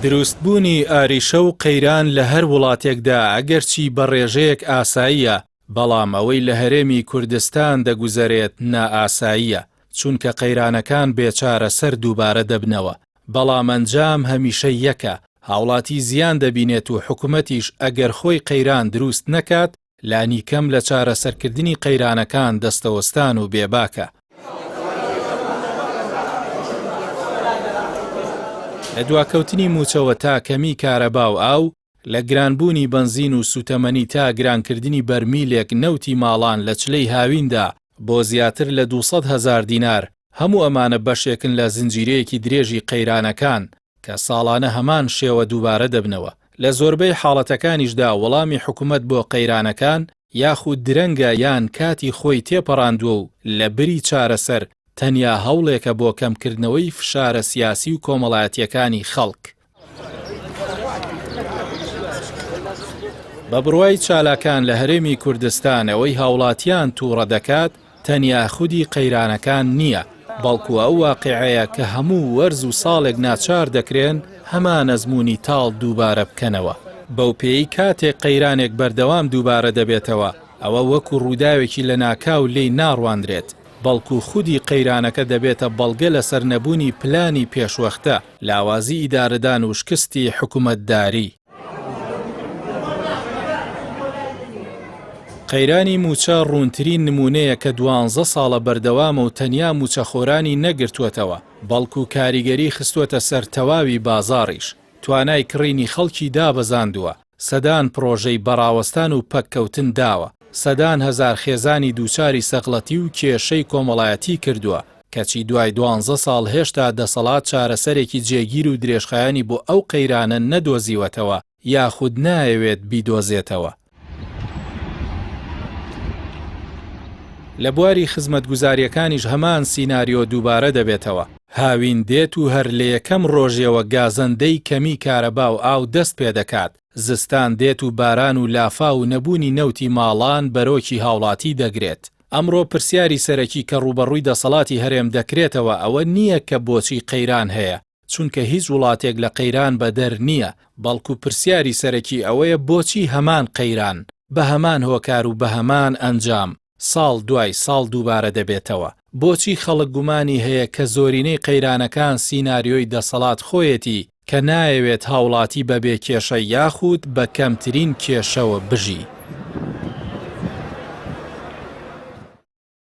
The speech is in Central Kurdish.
دروستبوونی ئاریشە و قەیران لە هەر وڵاتێکدا ئەگەرچی بە ڕێژەیەک ئاساییە، بەڵام ئەوەی لە هەرێمی کوردستان دەگوزەرێت نائاساییە، چونکە قەیرانەکان بێ چارەسەر دووبارە دەبنەوە، بەڵام ئەنجام هەمیشە یەکە، هاوڵاتی زیان دەبینێت و حکومەتیش ئەگەر خۆی قەیران دروست نەکات، لانیکەم لە چارەسەرکردنی قەیرانەکان دەستەوەستان و بێباکە. لە دواکەوتنی مووچەوە تا کەمی کارەبا و ئاو، لە گرانبوونی بەنزین و سووتەمەنی تا گرانکردنی بەرمیلێک نەوتی ماڵان لە چلەی هاویندا بۆ زیاتر لە 200 هەزار دینار، هەموو ئەمانە بەشێکن لە زنجیرەیەکی درێژی قەیرانەکان کە ساڵانە هەمان شێوە دووبارە دەبنەوە. لە زۆربەی حاڵەتەکانیشدا وەڵامی حکومەت بۆ قەیرانەکان یاخود درەنگە یان کاتی خۆی تێپەڕاندووە و لە بری چارەسەر تەنیا هەوڵێکە بۆ کەمکردنەوەی فشارە سیاسی و کۆمەڵایەتییەکانی خەڵک. بە بڕوای چالاکان لە هەرێمی کوردستان ئەوەی هاوڵاتیان تووڕە دەکات تەنیا خودی قەیرانەکان نییە، بەڵکو ئەو واقیعەیە کە هەموو وەرز و ساڵێک ناچار دەکرێن هەمان ئەزموونی تاڵ دووبارە بکەنەوە. بەوپێیەی کاتێک قەیرانێک بەردەوام دووبارە دەبێتەوە، ئەوە وەکو ڕووداوێکی لەناکاو لێی ناڕواندرێت، بەڵکو خودی قەیرانەکە دەبێتە بەڵگە لەسەر نەبوونی پلانی پێشوەختە، لاوازی ئیدارەدان و شکستی حکومەتداری. قەیرانی مووچە ڕوونترین نموونەیە کە دوانزە ساڵە بەردەوامە و تەنیا مووچەخۆرانی نەگرتووەتەوە، بەڵکو کاریگەری خستووەتە سەر تەواوی بازاڕیش، توانای کڕینی خەڵکی دابەزاندووە، سەدان پڕۆژەی بە ڕاوەستان و پەککەوتن داوە، سەدان هەزار خێزانی دووچاری سەغڵەتی و کێشەی کۆمەڵایەتی کردووە، کەچی دوای دوانزە ساڵ هێشتا دەسەڵات چارەسەرێکی جێگیر و درێژخایەنی بۆ ئەو قەیرانە نەدۆزیوەتەوە یاخود نایەوێت بیدۆزێتەوە. لە بواری خزمەتگوزارییەکانیش هەمان سیناریۆ دووبارە دەبێتەوە، هاوین دێت و هەر لە یەکەم ڕۆژیەوە گازەندەی کەمی کارەبا و ئاو دەست پێدەکات، زستان دێت و باران و لافاو و نەبوونی نەوتی ماڵان بەرۆکی هاوڵاتی دەگرێت. ئەمڕۆ پرسیاری سەرەکی کە ڕووبەڕووی دەسەڵاتی هەرێم دەکرێتەوە ئەوە نییە کە بۆچی قەیران هەیە، چونکە هیچ وڵاتێک لە قەیران بەدەر نییە، بەڵکو پرسیاری سەرەکی ئەوەیە بۆچی هەمان قەیران، بە هەمان هۆکار و بە هەمان ئەنجام، ساڵ دوای ساڵ دووبارە دەبێتەوە؟ بۆچی خەڵک گومانی هەیە کە زۆرینەی قەیرانەکان سیناریۆی دەسەڵات خۆیەتی کە نایەوێت هاوڵاتی بەبێ کێشە یاخود بە کەمترین کێشەوە بژی؟